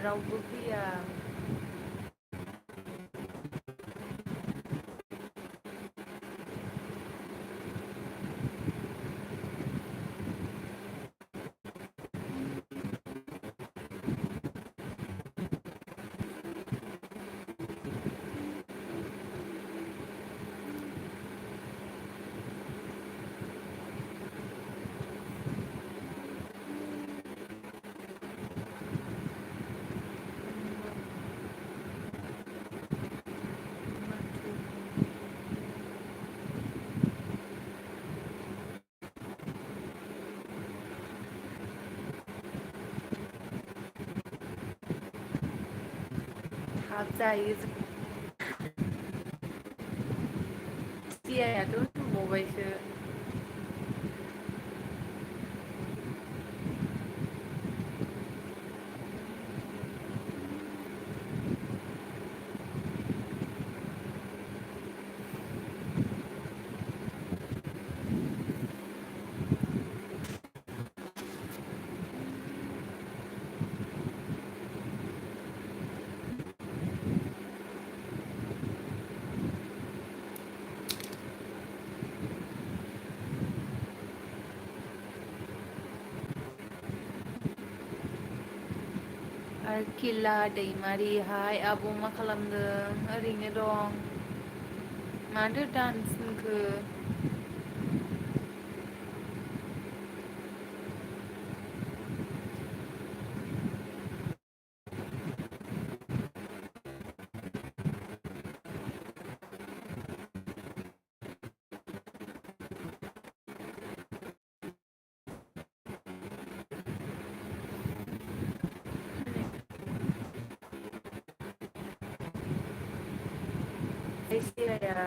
रावबो फैया थाब जायो सियायाथ' नुबावबायसो आर्किला दैमारि हाय आब' मा खालामदों ओरैनो दं माथो डान्स होनखो सियाया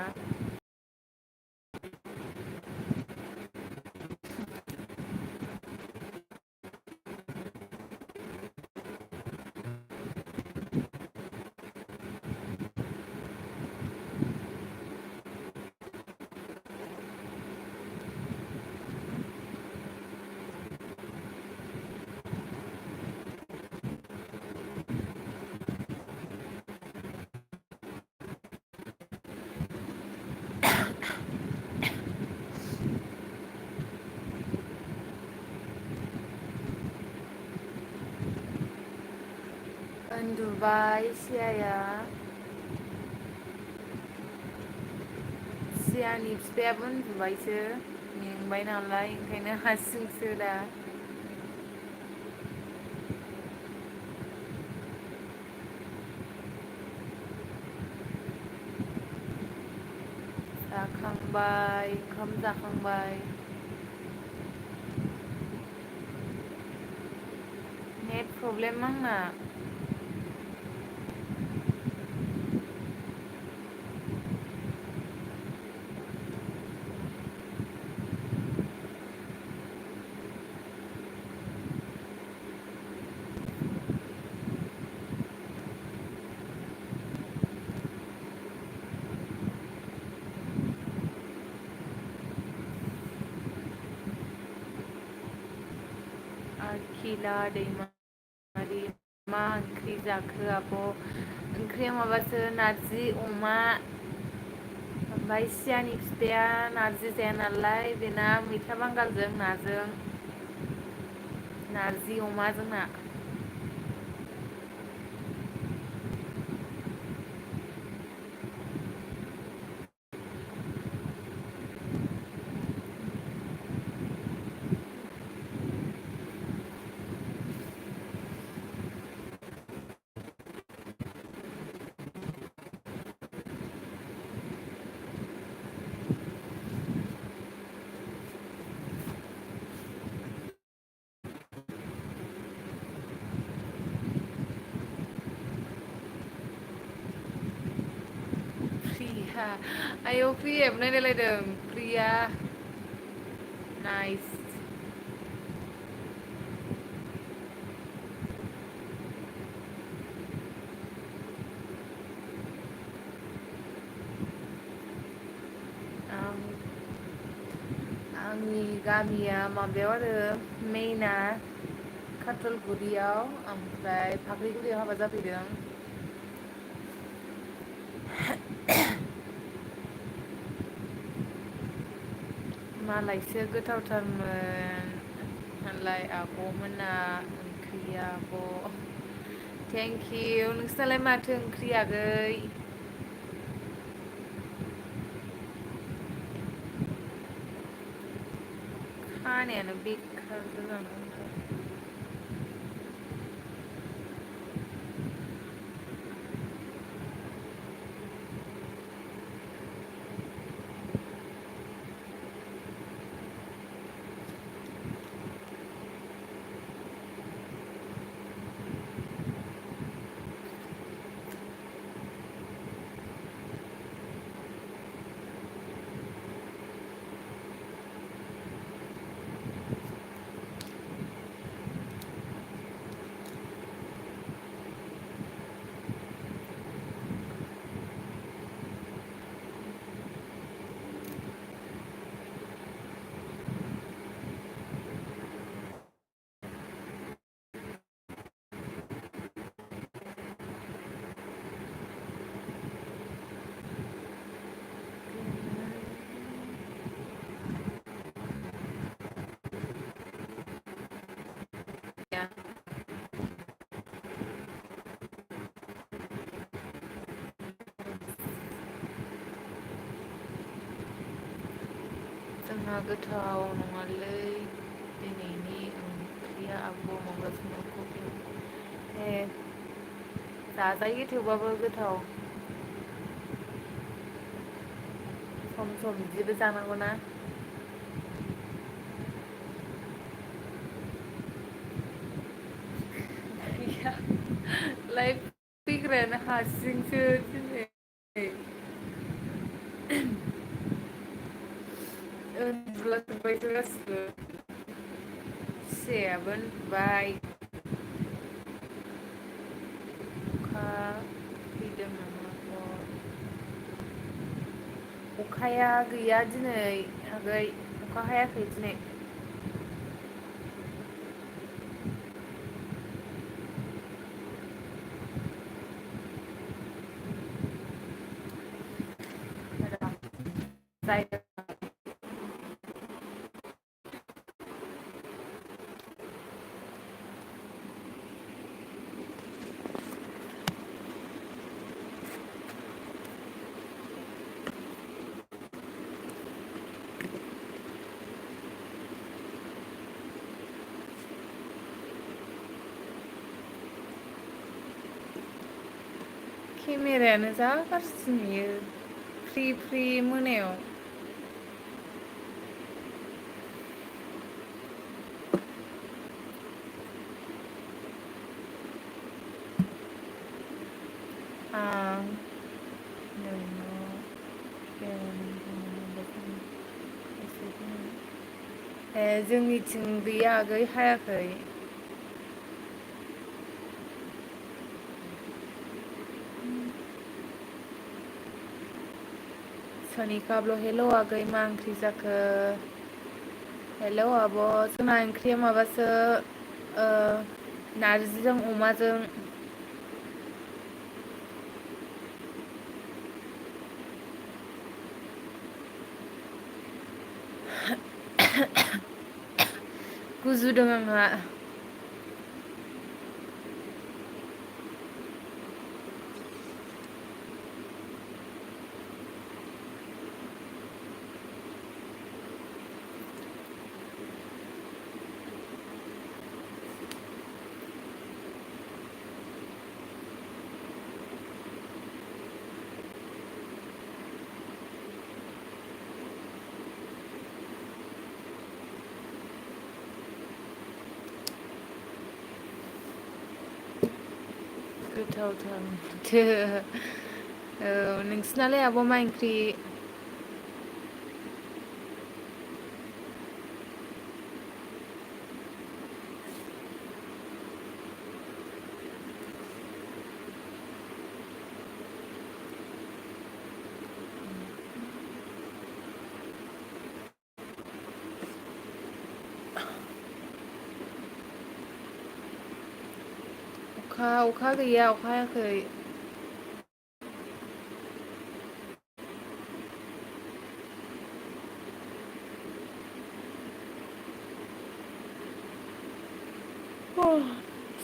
उन्दुबाय सियानि बिफायाबो उन्दुबायसो मेंबाय नालाय ओंखायनो हारसिंसो दा जाखांबाय ओंखाम जाखांबाय नेट प्रब्लेम आंना आर्किला दैमारि मा ओंख्रि जाखो आब' ओंख्रिया माबासो नारजि अमा ओमफ्राय सियानि फिफाया नारजि जाया नालाय बेना मैथा बांगालजों नाजों नारजि अमा जोंना प्रिया आयौ प्रियाबो नायलायलायदों प्रिया नाइस आंनि गामिया माबायाव आरो मेइना काजलगुरियाव ओमफ्राय फाख्रिगुरियाव हाबा जाफैदों। मालायसो गोथावथारमोन नालाय आब'मोना ओंख्रिया आब'। थेंकिउ। नोंसोरनालाय माथो ओंख्रि आगै? खानायानो बेकार जानानै दंथारो। जोंहा गोथाव नङालै दिनैनि ओंख्रिया आब' माबासोमोन कबि। ए जाजायो थेवबाबो गोथाव। सम सम बिदिबो जानांगौना। लाइफ फैग्रायानो हारसिंसो दिनै। उन्दुलाजोब्बायसो गासिबो। फिसायाबो उन्दुबाय। अखा फैदों नामा? अखाया गैया दिनै आगै अखा हायाखै दिनै। जायगा केमेरायानो जा गाज्रि नुयो फ्रि फ्रि मोनायाव। आं नोंनाव ए जोंनिथिं गैया आगै हायाखै। सनिकाब्ल' हेल' आगै मा ओंख्रि जाखो? हेलौ आब' जोंना ओंख्रिया माबासो नारजिजों अमाजों। गुजुदों आंहा। गोथावथार माथो। औ नोंसिनालाय आब' मा ओंख्रि? अखा गैया, अखा हायाखै।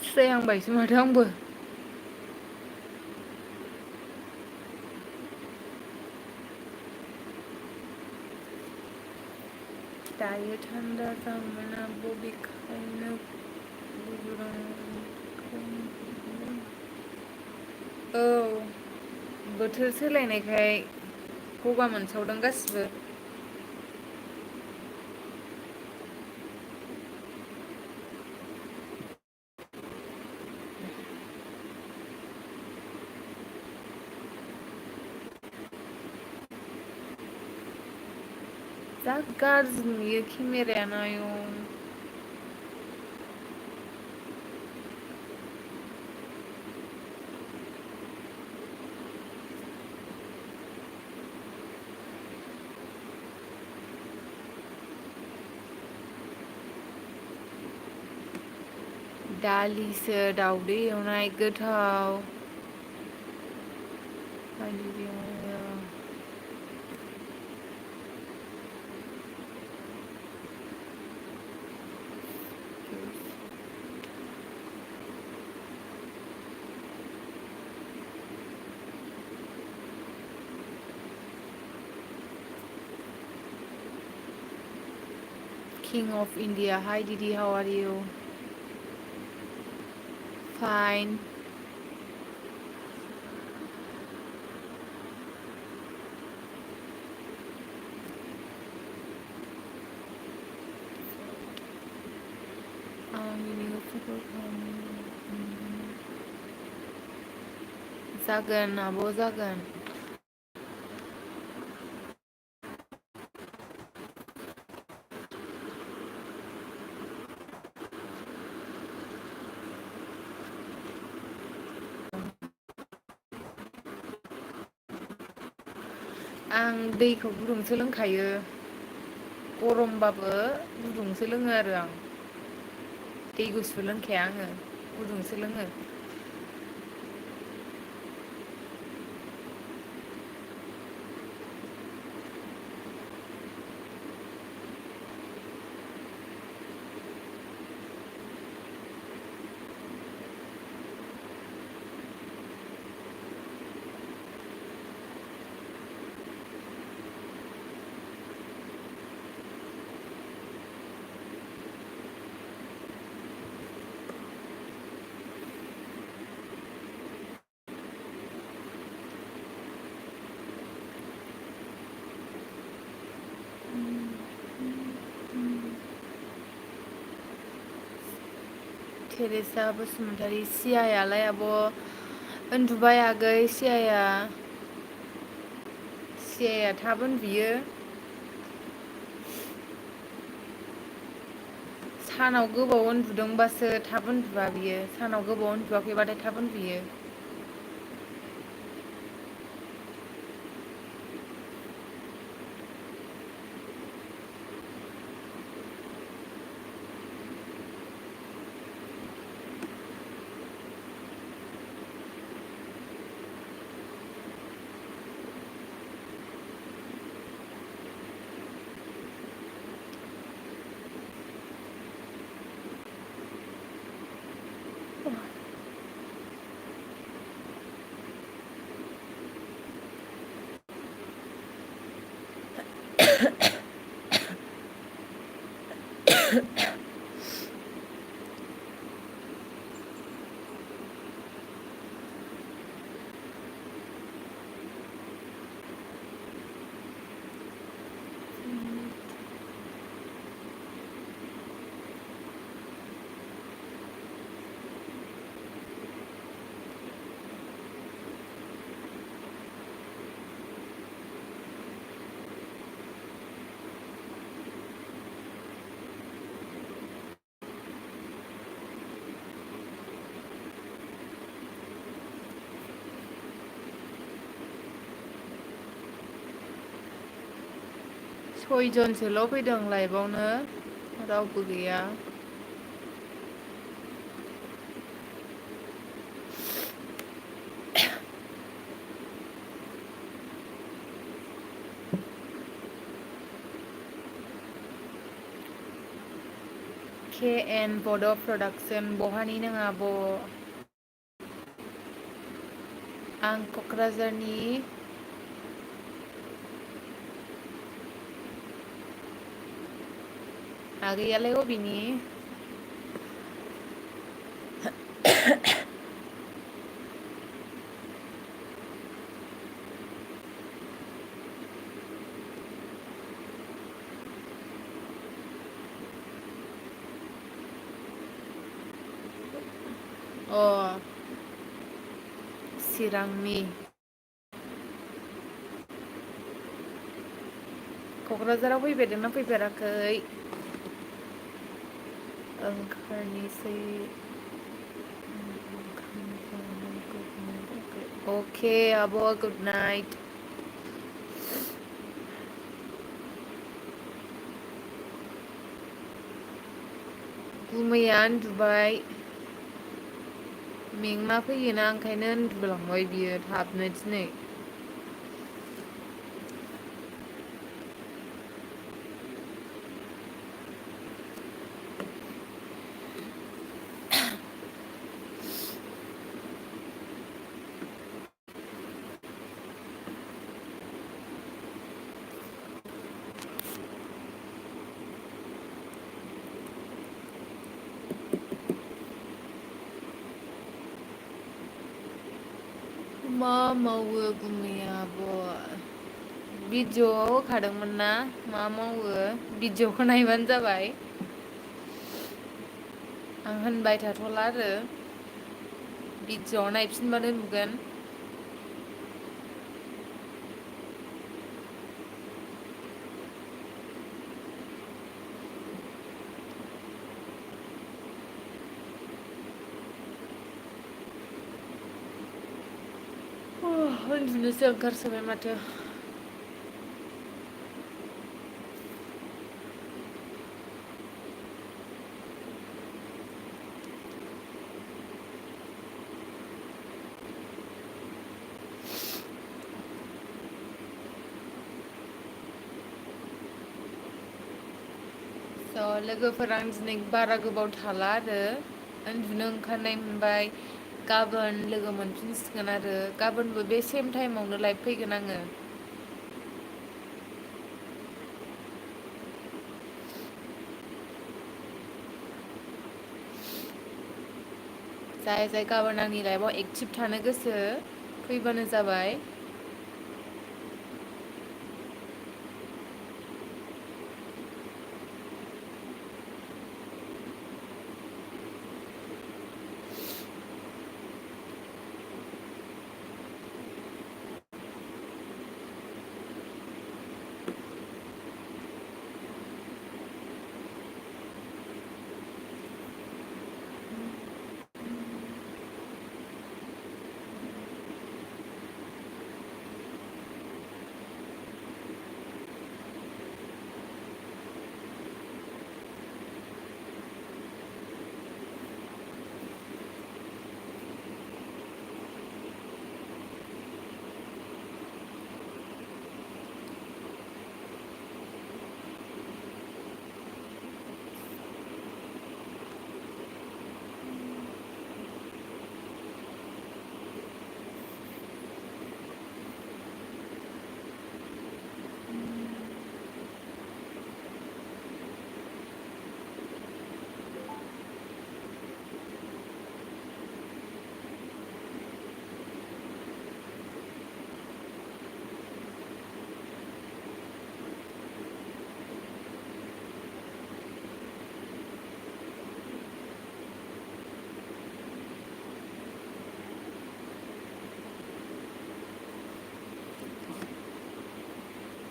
स्रायहांबायसो माथो आंबो। दायो थान्दा जामोनाबो बेखायनो औ, बोथोर सोलायनायखाय गगा मोनसावदों गासिबो। जा गाज्रि नुयो केमेरायानो आयौ। दालिसो दाउदै एवनाय गोथाव। King of India. Hi Didi, how are you? Fine. जागोन आब' जागोन। आं दैखौ गुदुंसो लोंखायो। गरमबाबो गुदुंसो लोङो आरो आं। दै गुसु लोंखाया आङो, गुदुंसो लोङो। थेरेसा बसुमतारी, सियायालाय आब' उन्दुबाय आगै सियाया थाब उन्दुयो। सानाव गोबाव उन्दुदोंबासो थाब उन्दुआ बियो, सानाव गोबाव उन्दुवाखैबाथाय थाब उन्दुयो। सयजनसोल' फैदों लाइभआवनो, रावबो गैया। KN बड' प्रडाक्सन बहानि नों आब'? आं क'क्राझारनि। आगैयालाय अबेनि? अ चिरांनि। क'क्राझाराव फैफेरदोंना फैफेराखै? ओंखारनोसै। अके आब' गुड नाइट। गुमैया उन्दुबाय। मेंना फैयोना ओंखायनो उन्दुलांबाय बियो थाबनो दिनै। मा मावो गुमैया आब'? भिडिअ'आव होखादोंमोन ना मा मावो भिडिअ'खौ नायबानो जाबाय। आं होनबाय थाथ'ला आरो भिडिअ'आव नायफिनबानो नुगोन। उन्दुनोसो ओंखारसोबाय माथो। लोगोफोर आं दिनै बारा गोबाव थाला आरो उन्दुनो ओंखारनाय मोनबाय। गाबोन लोगो मोनफिनसिगोन आरो गाबोनबो बे सेम टाइमावनो लाइभ फैगोन आङो। जाय जाय गाबोन आंनि लाइफआव एक्टिभ थानो गोसो फैबानो जाबाय।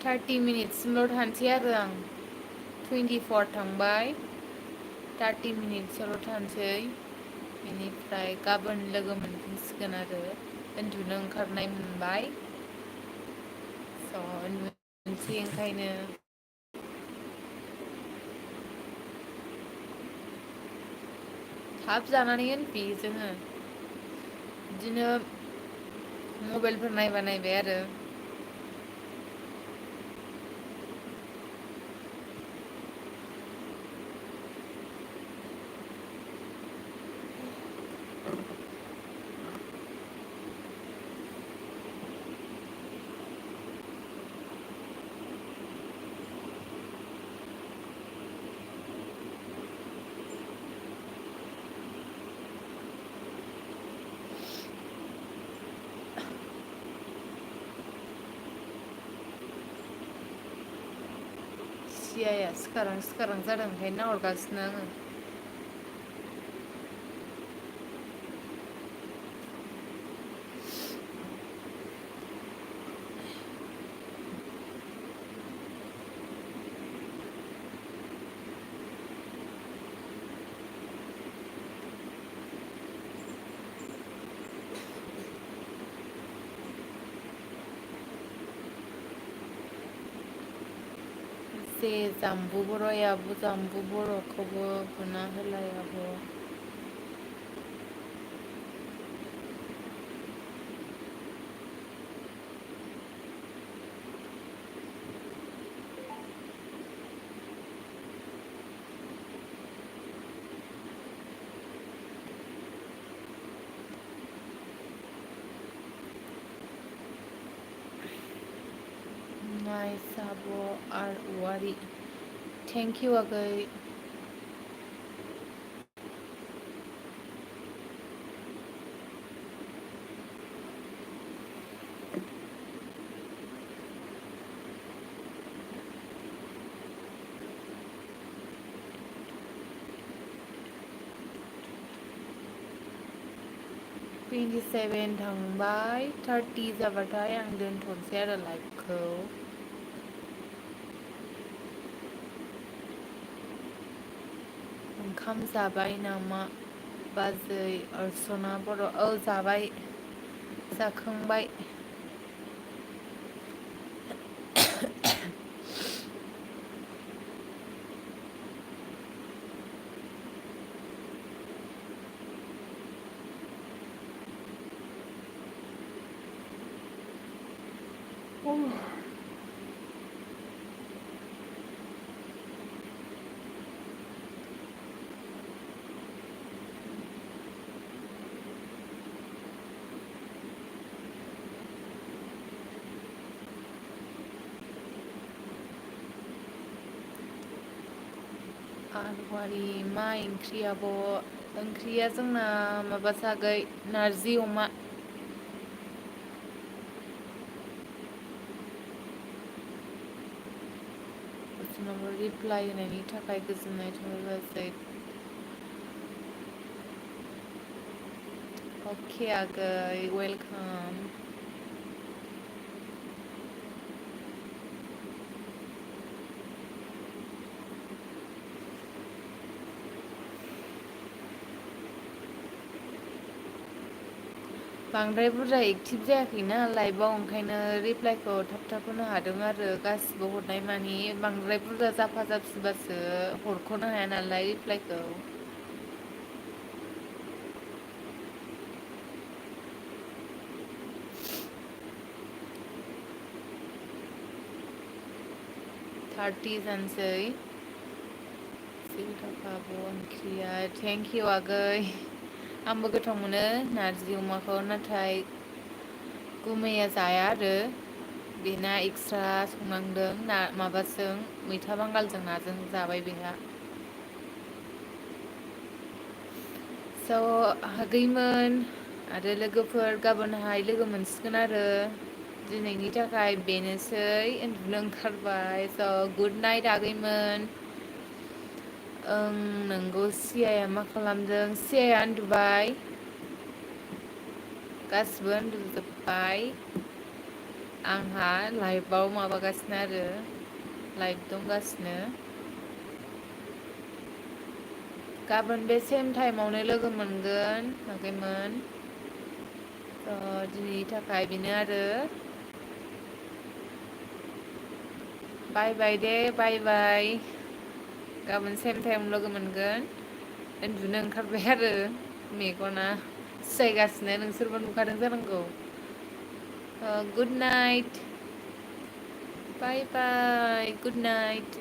थार्टि मिनिट्ससिमल' थानोसै आरो आं 24 थांबाय 30 मिनिट्सआवल' थानोसै बेनिफ्राय गाबोन लोगो मोनफिनसिगोन आरो उन्दुनो ओंखारनाय मोनबाय स' उन्दुनोसै ओंखायनो थाब जानानै उन्दुयो जोङो बिदिनो मबाइलफोर नायबा नायबाय आरो सियाया सिखारां सिखारां जादों ओंखायनो नाहरगासिनो आङो। जे जाम्बु बर'याबो जाम्बु बर'खौबो बुना होलाय आब'। नाइस आब' आर औवारि थेंक इउ आगै। 27 थांबाय 30 जाबाथाय आं दोनथ'नोसै आरो लाइभखौ। ओंखाम जाबाय नामा बाजै अर्चना बर'? औ जाबाय जाखांबाय। आलुवारि मा ओंख्रि आब'? ओंख्रिया जोंना माबासो आगै नारजि अमा। अर्चनाबो रिप्लाय होनायनि थाखाय गोजोननाय थाबाय बाजै। अके आगै वेलकाम। बांद्राय बुरजा एक्टिभ जायाखैना लाइभआव ओंखायनो रिप्लायखौ थाब थाब होनो हादों आरो गासिबो हरनाय मानि बांद्राय बुरजा जाफा जाफिबासो हरख'नो हाया नालाय रिप्लायखौ। थार्टि जानोसै। आब' ओंख्रिया थेंक इउ आगै। आंबो गोथाव मोनो नारजि अमाखौ नाथाय गुमैया जाया आरो बेना एक्सट्रा संनांदों ना माबाजों मैथा बांगालजों नाजों जाबाय बेहा। स' आगैमोन आरो लोगोफोर गाबोनहाय लोगो मोनसिगोन आरो दिनैनि थाखाय बेनोसै उन्दुनो ओंखारबाय स' गुड नाइट आगैमोन। ओं नोंगौ सियाया मा खालामदों सियाया उन्दुबाय। गासिबो उन्दुजोब्बाय आंहा लाइभआव माबागासिनो आरो लाइभ दंगासिनो। गाबोन बे सेम टाइमावनो लोगो मोनगोन आगैमोन। दिनैनि थाखाय बेनो आरो बाय बाय दे बाय बाय गाबोन सेम टाइम लोगो मोनगोन। उन्दुनो ओंखारबाय आरो मेगना सायगासिनो नोंसोरबो नुखादों जानांगौ। गुड नाइट बाय बाय गुड नाइट।